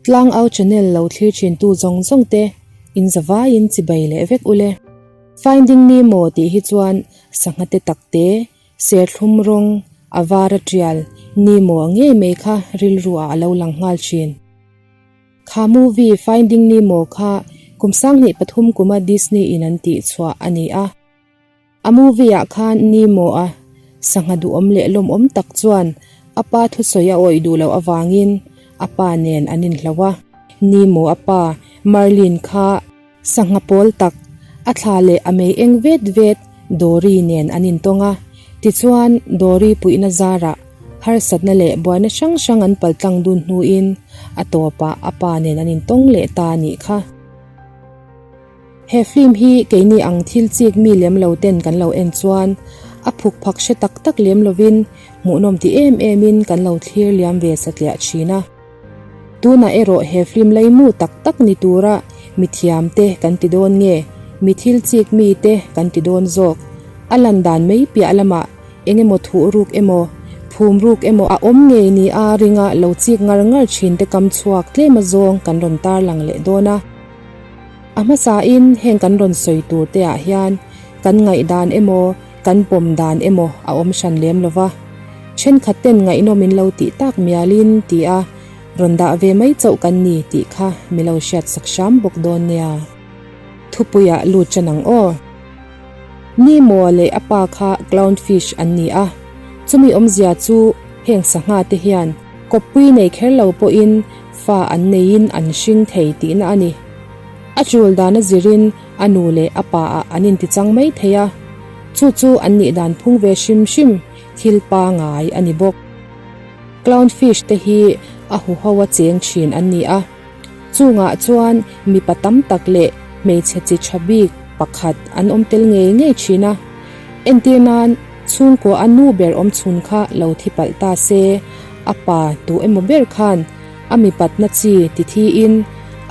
Tlangau channel lo thlir thintu zawng zawng te in zavaiin chibai leh vek ule. Finding Nemo tih hi chuan sangha te tak te, serthlum rawng, a var a tial, Nemo a ngei mai kha rilru ah a lo lang nghal thin. Kha movie Finding Nemo kha kum 2003 kuma Disney in an tih chhuah a ni a. A movie ah khan Nemo a sangha duhawm leh lawmawm tak chuan a pa thusawi a awih duh loh avangin a pa nen an inhloh a. Nemo a pa Marlin kha sangha pawl tak a thla leh a mei eng vet vet Dory nen an intawng a. Tichuan Dory puihna zarah harsatna leh buaina hrang hrang an paltlang dun hnuin a tawpah a pa nen an intawng leh ta a nih kha. He film hi keini ang thil chik mi lem lo ten kan lo en chuan a phuk phak hre tak tak lem lovin hmuhnawm ti em em in kan lo thlir liam ve satliah thin a. Tunah erawh he film leimu tak tak ni tura mi thiam te kan ti dawn nge mi thil chik mi te kan ti dawn zawk. A lan dan mai piah lamah eng emaw thuh ruk emaw phum ruk emaw a awm ngei ni a ringa lo chik ngar ngar thin te kam chhuak tlem azawng kan rawn tarlang leh dawn a. A hmasain heng kan rawn sawi tur te ah hian kan ngaihdan emaw kan pawm dan emaw a awm hran lem lo va, thenkhat ten ngaihnawm in lo tih tak mialin ti a rawn dah ve mai chauh kan ni tih kha mi lo hriat sak hram bawk dawn nia. Thupuiah lut ṭan ang aw. Nemo leh a pa kha clown fish an ni a, chumi awmzia chu heng sangha te hian kawppui nei kher lo pawhin Fa an neiin an hring thei tihna a ni. A tul dan a zirin a nu leh a pa ah an intichang mai thei a, chu chu an nih dan phung ve hrim hrim thil pangai a ni bawk. Clown fish te hi a huho a cheng thin an ni a, chungah chuan mipa tam tak leh hmeichhe chi tha bik pakhat an awm tel ngei ngei thin a. Entir nan chhungkua a nu ber awm chhun kha lo thi palh ta se, A pa tu emaw ber khan a mipatna chi ti thiin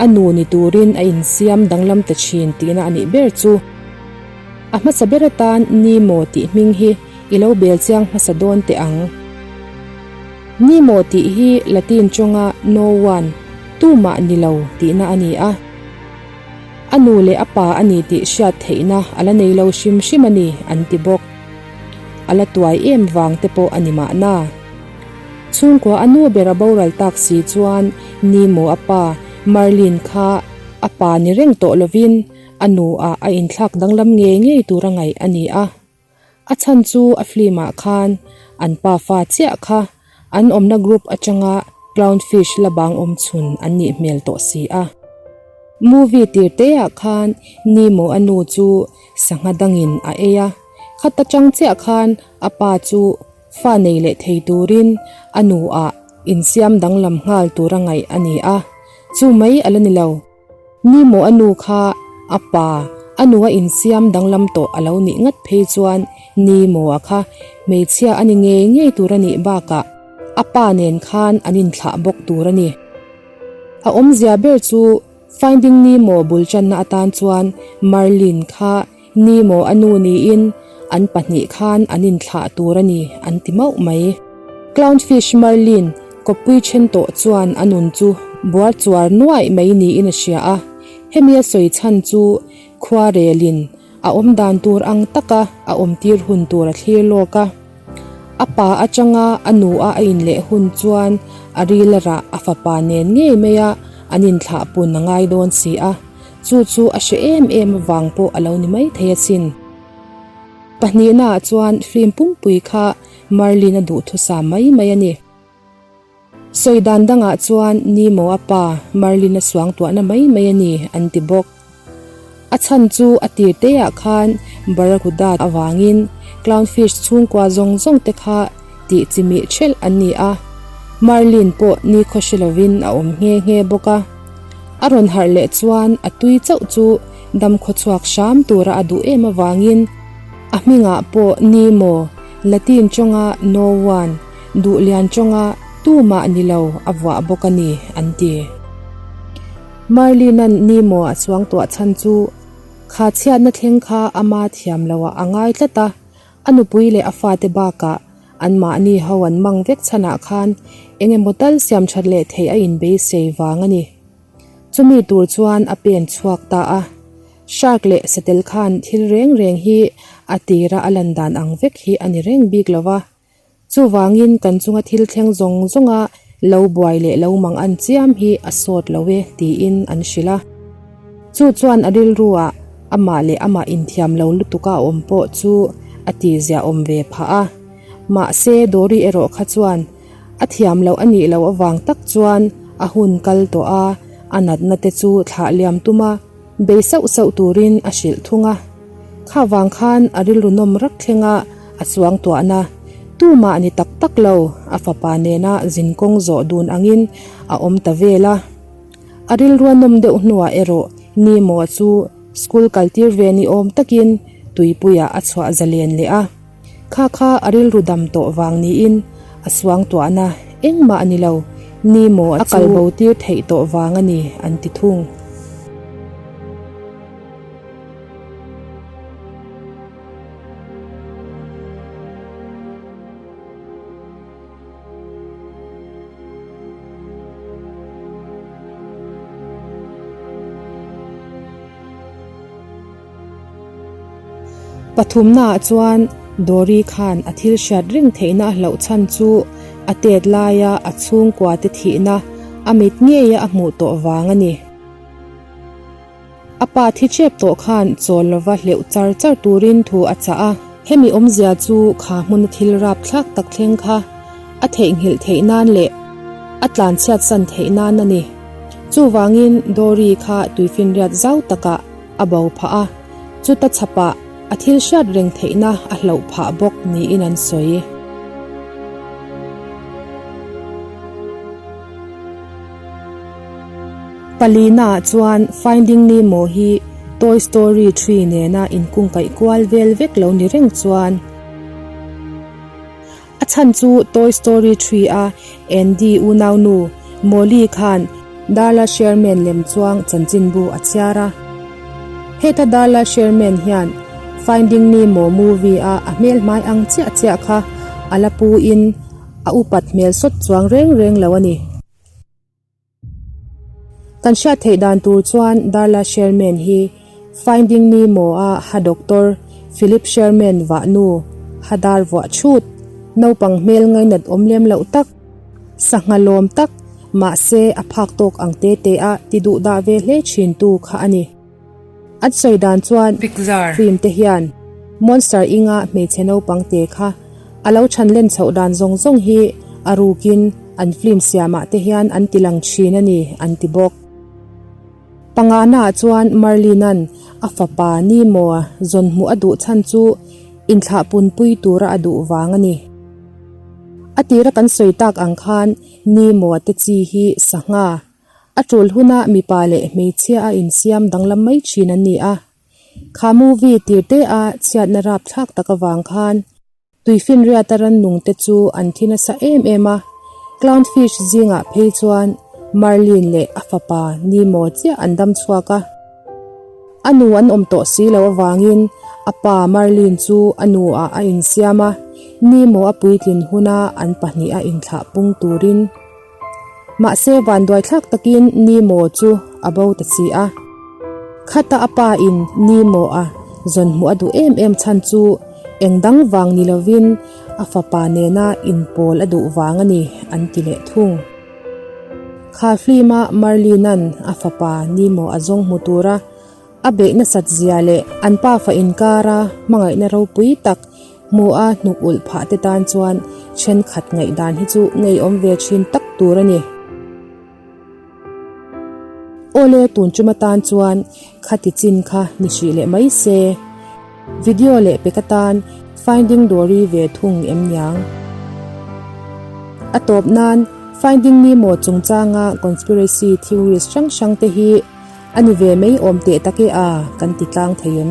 a nu ni turin a insiam danglam ta thin tihna a nih ber chu. A hmasa ber atan Nemo tih hming hi i lo bel chiang hmasa dawn teh ang. Nemo tih hi Latin tawnga no one, tumah ni lo tihna a ni a. A nu leh a pa a ni tih hriat theihna a la nei lo hrim hrim a ni an ti bawk. A la tuai em vang te pawh a ni mahna. Chhungkua a nu ber a boral tak si chuan Nemo a pa Marlin kha a pa ni reng tawh lovin a nu ah a inthlak danglam ngei ngei tur a ngaih a ni a. A chhan chu a film ah khan an pa fa chiah kha an awmna group atanga clown fish la bang awm chhun an nih hmel tawh si a. Movie tir te ah khan Nemo a nu chu sangha dangin a ei a, khat atang chiah khan a pa chu Fa nei leh thei turin a nu ah insiam danglam nghal tura ngaih a ni a, chu mai a la ni lo. Ni maw a nu kha a pa, a nu a insiam danglam tawh a lo nih ngat phei chuan ni maw a kha hmeichhia a ni ngei ngei tur a nih bakah a pa nen khan an inthlah bawk tur a ni. A awmzia ber chu Finding Nemo bul tanna atan chuan Marlin kha Nemo a nu niin an pahnih khan an inthlah tur a ni an ti mauh mai. Clownfish Marlin kawppui then tawh chuan a nun chu buar chuar nuaih mai niin a hria a, hemi a sawi chhan chu khua relin a awm dan tur ang taka a awmtir hun tur a thlir lawk a. A pa atanga a nu a a inleh hun chuan a ril a rah a fapa nen ngei maia an inthlah pun a ngai dawn si a. Chu chu a hre em em avang pawh a lo ni mai thei asin. Pahnihnaah chuan film pumpui kha Marlin a duhthusam mai mai a ni. Sawi dan dangah chuan Nemo a pa Marlin a suangtuahna mai mai a ni an ti bawk. A chhan chu a tir teah khan Barracuda avangin clownfish chhungkua zawng zawng te kha tih chi mih thelh an ni a, Marlin pawh nikhaw hre lovin a awm nghe nghe bawk a. A rawn harh leh chuan a tui chauh chu dam khawchhuak hram tura a duh em avangin a hmingah pawh Nemo, Latin tawnga no one, duh lian tawnga tumah ni lo a vuah bawk a ni an ti. Marlin-a'n Nemo a chuangtuah chhan chu kha chhiatna thleng kha ama thiam loah a ngai tlat a, a nupui leh a fate bakah. Anmahni ho an mang vek chhanah khan eng emaw tal siam that leh theih a inbeisei vang a ni. Chumi tur chuan a pen chhuak ta a. Shark leh satel khan thil reng reng hi a tira a lan dan ang vek hi a ni reng bik lo va. Chuvangin kan chunga thil thleng zawng zawnga lo buai leh lo mang an chiam hi a sawt lo e tiin an hrilh a. Chu chuan a rilruah amah leh amah inthiam lo lutuka a awm pawh chu a tihziah awm ve phah a. Mahse Dory erawh kha chuan a thiam loh a nih loh avang tak chuan a hun kal tawh a, a natna te chu thlah liam tum a. Bei sauh sauh turin a hrilh thung a, kha vang khan a rilru nawm rak thleng a, a chuang tuahna. Tumah ni tak tak lo, a fapa nena zinkawng zawh dun angin a awm ta vel a. A rilrua nawm deuh hnuah erawh Nemo chu school kaltir ve ni awm takin tuipuiah a chhuah zalen leh a. Kha kha a rilru dam tawh vang niin a suangtuahna engmah a ni lo, ni maw a kal bo tir theih tawh vang a ni an ti thung. Pathumnaah chuan Dory khan a thil hriat reng theihna a hlauh chhan chu a tet laia a chhungkua te thihna a mit ngeia a hmuh tawh vang a ni. A pa thi chep tawh khan chawl lova hleuh char char turin thu a chah a. Hemi awmzia chu kha hmuna thil rap thlak tak thleng kha a theihnghilh theih nan leh a tlanchhiatsan theih nan a ni. Chuvangin Dory kha tuifinriat zau takah a bo phah a, chuta chhapah a thil hriat reng theihna a hloh phah bawk niin an sawi. Palinaah chuan Finding Nemo hi Toy Story ṭhi nena inkungkaih kual vel vek lo ni reng chuan, A chhan chu Toy Story ṭhui a Andy unaunu Molly khan Darla Sherman lem chuang chanchinbu a chhiar a. Heta Darla Sherman hian Finding Nemo movie a a hmel hmai ang chiah chiah kha a la pu in a upat hmel sawt chuang reng reng lo a ni. Kan hriat theih dan tur chuan Darla Sherman hi Finding Nemo a ha doctor Philip Sherman vah nu ha dar vuah chhut, naupang hmel ngainat awm lem loh tak, sangha lawm tak, mahse a phak tawk ang te te a ti duh dah ve hle thin tu kha a ni. An sawi dan chuan film te hian Monster Inc-a hmeichhe naupang te kha a lo chhan len chhoh dan zawng zawng hi a rukin an film siamah te hian an ti lang thin a ni an ti bawk. Pangana-ah chuan Merlin-a'n a fapa Nemo-a zawn hmuh a duh chhan chu inthlahpunpui tura a duh vang a ni. A tira kan sawi tak ang khan Nemo-a te chi hi sangha A tul huna mipa leh hmeichhia a insiam danglam mai thin an ni a. Kha movie tir te a chhiatna rap thlak tak avang khan tuifinriata rannung te chu an thi nasa em em a. Clownfish zingah phei chuan Marlin leh a fapa Nemo chiah an dam chhuak a. A nu an awm tawh si lo avangin a pa Marlin chu a nu ah a insiam a, Nemo a puitlin huna an pahniha inthlah pung turin. Mahse vanduai thlak takin Nemo chu a bo ta si a. Khata a pa in Nemo a zawn hmuh a duh em em chhan chu eng dang vang ni lovin a fapa nena inpawl a duh vang a ni an ti leh thung. Kha film a Marlin-a'n a fapa Nemo a zawng hmu tura A beih nasat zia leh an pafa inkara hmangaihna ropui tak hmu a hnuk ulh phah te tan chuan thenkhat ngaihdan hi chu ngeiawm ve thin tak tur a ni. Awle tun tum atan chuan khati chin kha ni hrih leh mai se. Video leh pek atan Finding Dory ve thung em niang. A tawp nan Finding Nemo chungchanga conspiracy theories hrang hrang te hi A ni ve mai awm teh tak e a, kan ti tlang thei em?